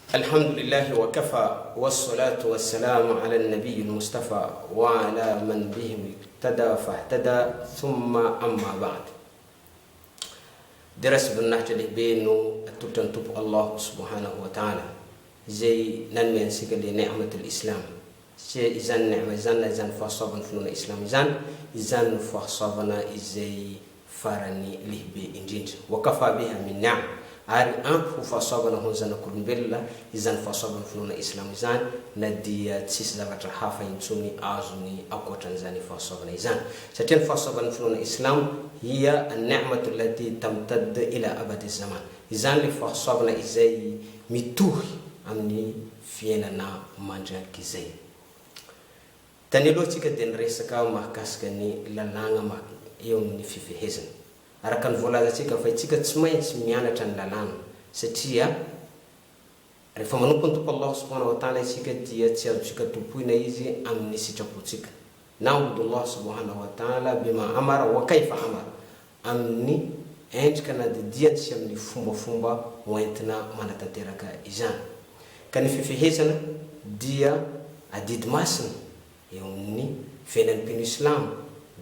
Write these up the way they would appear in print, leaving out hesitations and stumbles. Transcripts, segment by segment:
Alhamdulillahi wa kafa wassalatu wassalamu ala nabiyil mustafa wa ala man bihim ihtada fahtada thumma amma ba'd. Dera sy voninahitra lehibe no atolotra ny Tompo Allah subhanahu wa ta'ala izay nanome antsika le ni'matul islam. Satria izany ni'ma izany na izany fahasoavan'ny finoana islam izany, izany no fahasoavana izay farany lehibe indrindra. Wa kafa biha min ni'am, ary ampy ho fahasoavana ho an'ny zanak'olombelona izany fahasoavan'ny finoana islamo izany na dia tsisy zavatra hafa intsony azony ankoatran'izany fahasoavana izany. Satria ny fahasoavan'ny finoana islamo, hiya an-ni'matu allati tamtadd ila abadi zaman, izany ilay fahasoavana izay mitohy amin'ny fiainana mandrakizay. Tany aloha tsika dia niresaka mahakasika ny lalàgna eo amin'ny fifehezana. Araka ny voalazantsika fa itsika tsy maintsy mianatra ny lalàna satria rehefa manompo ny Tompo Allah subhanahu wa ta'ala isika dia tsy azontsika tompoina Izy amin'ny sitrapontsika. Na'budu Allah subhanahu wa ta'ala bima amara wa kayfa amara, amin'ny endrika nandidiany sy amin'ny fombafomba hoentina manatanteraka izany. Ka ny fifehezana dia adidy masina eo amin'ny fiainan'ny mpino islamo,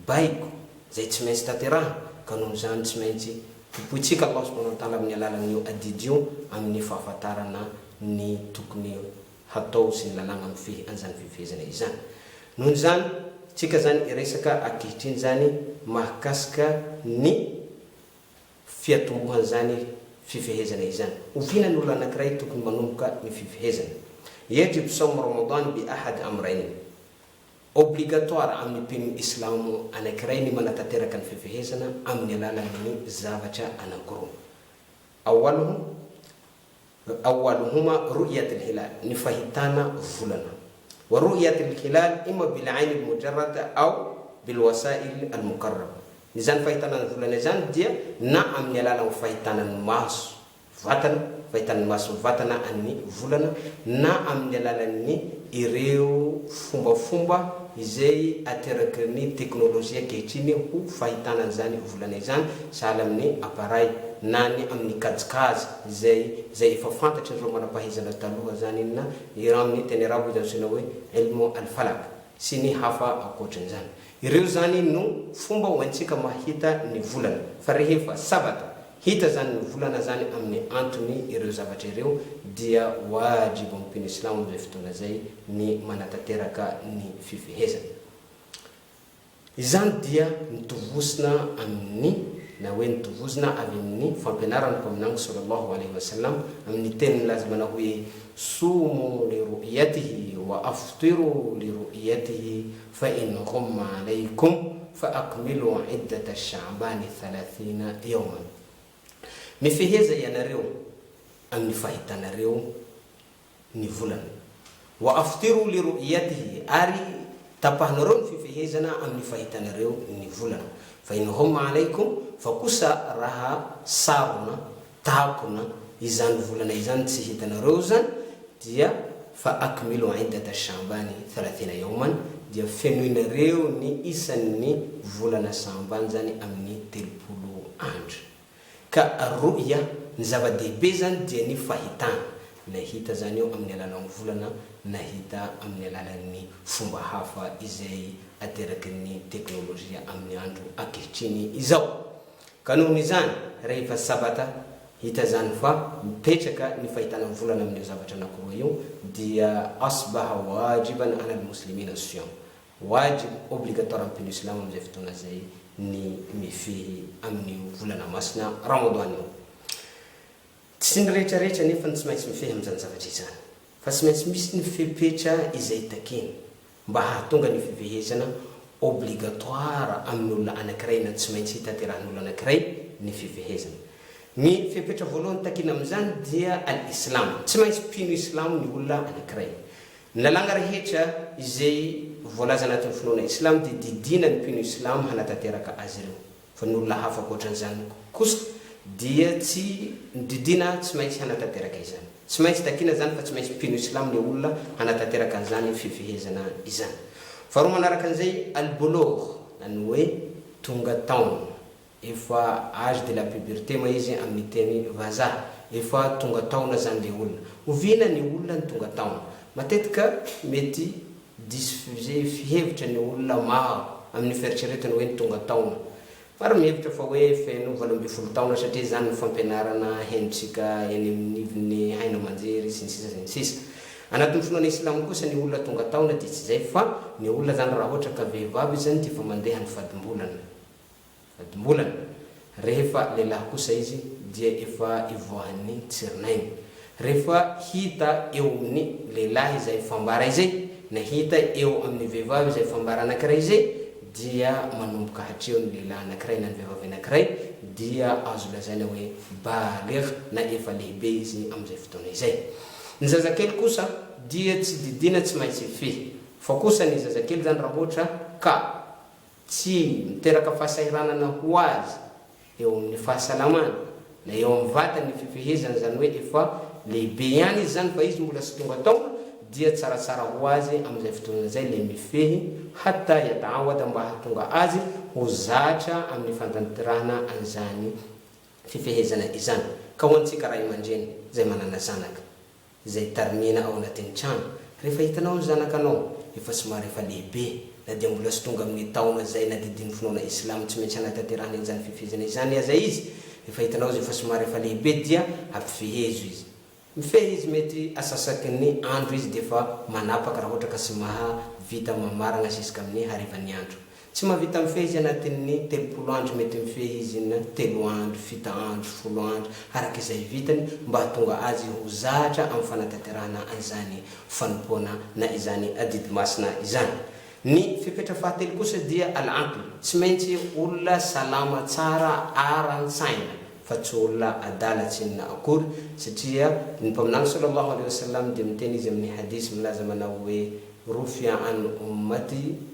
baiko izay tsy maintsy tanterahina, ka noho izany tsy maintsy tompointsika Allah subhanahu wa ta'ala amin'ny alalan'io adidy io amin'ny fahafantarana ny tokony hatao sy ny lalàgna mifehy an'izany fifehezana izany. Noho izany, tsika zany hiresaka ankehitriny zany mahakasika ny fiatombohan'izany fifehezana izany. Oviana ny olona anankiray tokony manomboka ny fifehezana? Yajib sawm Ramadan bi ahad amrayn. Obligatoire amin'ny mpino islamo anankiray ny manatanteraka ny fifehezana amin'ny alalan'ny zavatra anankiroa. Awwaluhu, Awwaluhuma ru'yat al-hilal, ny fahitana volana. Wa ru'yat al-hilal imma bil ayn al-mujarrada aw bil wasa'il al-muqarraba. Ny izany fahitana ny volana izany dia na amin'ny alalan'ny fahitana ny maso vatana, fahitan'ny maso vatana an'ny volana, na amin'ny alalan'ny ireo fombafomba izay ateraky ny teknolojia ankehitriny ho fahitana an'izany volana izany, sahala amin'ny appareil na ny amin'ny kajikajy izay izay efa fantatrin'ireo manam-pahaizana taloha izany inona ireo amin'ny teny arabo izay antsoina hoe ilm al-falak sy ny hafa ankoatran'izany. Ireo izany no fomba ho antsika mahita ny volana fa rehefa sabata hita izany ny volana izany amin'ny antony ireo zavatra ireo dia wajib amin'ny mpino islamo amin'izay fotoana izay ny manatanteraka ny fifehezana. Izany dia notovosina amin'ny, na hoe notovozina avy amin'ny fampianaran'ny Mpaminany sallallahu alaihi wa sallam amin'ny teniny nilaza manao hoe, Soumo li ru'yatihi wa aftiru li ru'yatihi fa in ghumma alaykum fa akmilu iddata sha'bani thalathina yawman. Mifeheza ianareo amin'ny fahitanareo ny volana. Wa aftiru li ru'yatihi, ary tapahinareo ny fifehezana amin'ny fahitanareo ny volana. Fa in ghumma alaykum, fa kosa raha sarona, takona, izany volana izany tsy hitanareo izany, dia fa akmilu iddata sha'bani thalathina yawman, dia fenoinareo ny isan'ny volana sha'ban izany amin'ny 30 andro. Ka ru'ya, ny zava-dehibe zany dia ny fahitana, na hita zany io amin'ny alalan'ny volana na hita amin'ny alalan'ny fomba hafa izay ateraky ny teknolojia amin'ny andro ankehitriny izao. Ka nohon'izany, rehefa sabata, hita zany fa mipetraka ny fahitana ny volana amin'io zavatra anankiroa io, dia asbaha wajiban ala al-muslimina as-siyam, Wajib, obligatoire amin'ny mpino islamo amin'izay fotoana izay ny mifehy amin'io volana masina Ramadan io. Tsy ny rehetra rehetra anefa no tsy maintsy mifehy amin'izany zavatra izany, fa tsy maintsy misy ny fepetra izay takiana mba hahatonga ny fifehezana obligatoire amin'ny olona anankiray na tsy maintsy hitanterahan'olona anankiray ny fifehezana. Ny fepetra voalohany takiana amin'izany dia al-islam, tsy maintsy mpino islamo ny olona anankiray. Ny lalàna rehetra izay voalaza anatin'ny finoana islamo dia didiana ny mpino islamo hanatanteraka azy ireo, fa ny olona hafa ankoatran'izany kosa dia tsy nodidiana tsy maintsy hanatanteraka izany. Tsy maintsy takiana izany fa tsy maintsy mpino islamo ilay olona hanatanteraka an'izany fifehezana izany. Faharoa manaraka an'izay, al-bulugh, na ny hoe tonga taona. Efa âge de la puberté moa izy amin'ny teny vazaha. Efa tonga taona zany le olona. Oviana ny olona no tonga taona? Matetika mety diso fihevitra ny olona maro amin'ny fieritreretany hoe ny tonga taona. Maro mihevitra fa hoe feno 18 taona satria izany no fampianarana henontsika eny amin'ivon'ny haino aman-jery sy ny sisa sy ny sisa. Anatin'ny finoana islamo kosa ny olona tonga taona dia tsy izay fa ny olona izany raha ohatra ka vehivavy izy izany dia efa mandeha ny fadimbolana. Fadimbolana. Rehefa lehilahy kosa izy dia efa ivoahan'ny tsirinainy. Rehefa hita eo amin'ny lehilahy izay fambara izay, na hita eo amin'ny vehivavy izay fambara anankiray izay, dia manomboka hatreo ny lehilahy anankiray na ny vehivavy anankiray dia azo lazaina hoe baligh na efa lehibe izy amin'izay fotoana izay. Ny zazakely kosa dia tsy didiana tsy maintsy hifehy. Fa kosa ny zazakely izany raha ohatra ka tsy miteraka fahasahiranana ho azy eo amin'ny fahasalamany na eo amin'ny vatany ny fifehezana izany hoe efa lehibe ihany izy izany fa izy mbola tsy tonga taona dia tsaratsara ho azy amin'izay fotoana izay le mifehy hatta yata'awada mba hahatonga azy ho zatra amin'ny fantanterahana an'izany fifehezana izany ka ho antsika ray aman-dreny izay manana zanaka izay tarimina ao anatin'ny trano. Rehefa hitanao ny zanakanao efa somary efa lehibe, na dia mbola tsy tonga amin'ny taona izay nadidian'ny finoana Islam tsy maintsy hanatanterahana izany fifehezana izany aza izy, rehefa hitanao izy efa somary efa lehibe dia ampifehezo izy. Mifehy izy mety asasaky ny andro izy dia efa manapaka raha ohatra ka tsy mahavita mamarana ziskamin'ny harivan'ny andro. Tsy mahavita mifehy izy anatin'ny 30 andro, mety mifehy izy na telo andro, fito andro, folo andro, araka izay vitany mba hahatonga azy ho zatra amin'ny fanatanterahana an'izany fanompoana na izany adidy masina izany. Ny fepetra fahatelo kosa dia al-aql, tsy maintsy olona salama tsara ara-tsaina fa tsy olona adala tsy inona akory, satria ny Mpaminany sallallahu alaihi wasallam dia miteny izy amin'ny hadith milaza manao hoe, Rufi'a an ummati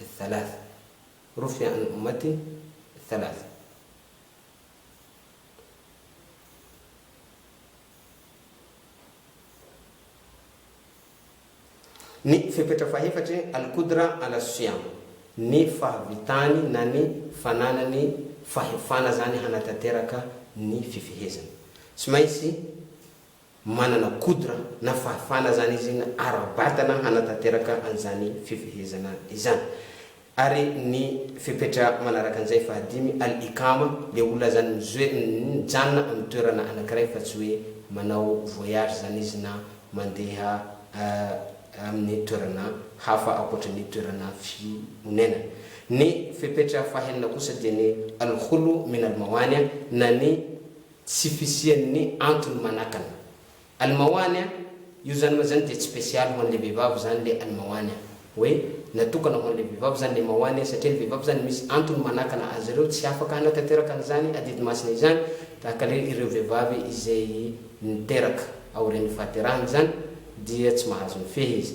الثلاث رفع عن أمتي الثلاث. Ny fepetra fahefatry, Al-Qudra ala Siyam, ny fahavitany na ny fananany fahefana zany hanatanteraka ny fifehezana. Tsy maintsy manana qudra na fahafahana zany izy na ara-batana hanatanteraka an'izany fifehezana izany. Ary ny fepetra manaraka an'izay fahadimy, al-iqama, le olona zany mizoe, mijanona amin'ny toerana anankiray fa tsy hoe manao voyage zany izy na mandeha amin'ny toerana hafa ankoatra ny toerana fionenana. Ny fepetra fahenina kosa dia ny al-khulu min al-mawani' na ny Tsy fisian'ny antony manakana. Al-mawani a, io zany ma zany dia tsy spesialy ho an'le vehivavy zany le al-mawani a. Hoe natokana ho an'le vehivavy zany le mawani a satria ny vehivavy zany misy antony manakana azy ireo tsy afaka hanatanteraka an'izany adidy masina izany tahaka le ireo vehivavy izay niteraka aorian'ny fahaterahany zany dia tsy mahazo mifehy izy.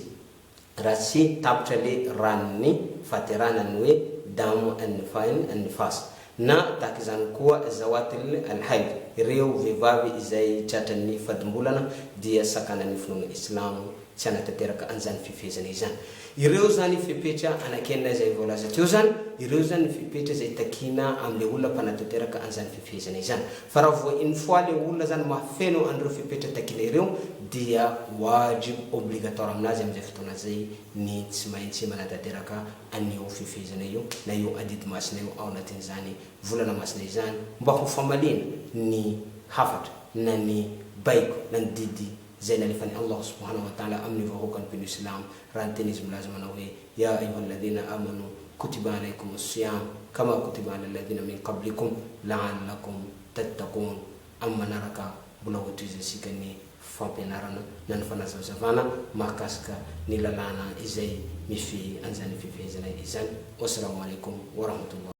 raha tsy tapitra le ranon'ny fahaterahana ny hoe dam an-nifain an-nifas na tahaka izany koa zawatil al-haid, ireo vehivavy izay tratran'ny fadimbolana dia sakanan'ny finoana islamo tsy hanatanteraka an'izany fifehezana izany. Ireo izany fepetra anankenina izay voalaza teo izany, ireo izany ny fepetra izay takiana amin'ilay olona mpanatanteraka an'izany fifehezana izany. Fa raha vao une fois le olona zany mahafeno an'ireo fepetra takina ireo dia wajib obligatoire aminazy amin'izay fotoana zay ny tsy maintsy manatanteraka an'io fifehezana io na io adidy masina io ao anatin'izany volana masina izany mba ho famaliana ny hafatra na ny baiko na ny didy izay nalefan'i Allah subhanahu wa ta'ala amin'ny vahoakany mpino silamo raha niteny izy milaza manao hoe Ya ayyuhalladhina amanu kutiba alaykumus siyam kama kutiba alal ladhina min qablikum la'allakum tattaqun Amin'ny manaraka mbola hotohizantsika ny fampianarana na ny fanazavazavana mahakasika ny lalàna izay mifehy an'izany fifehezana izany. Wassalamu alaikum warahmatullahi.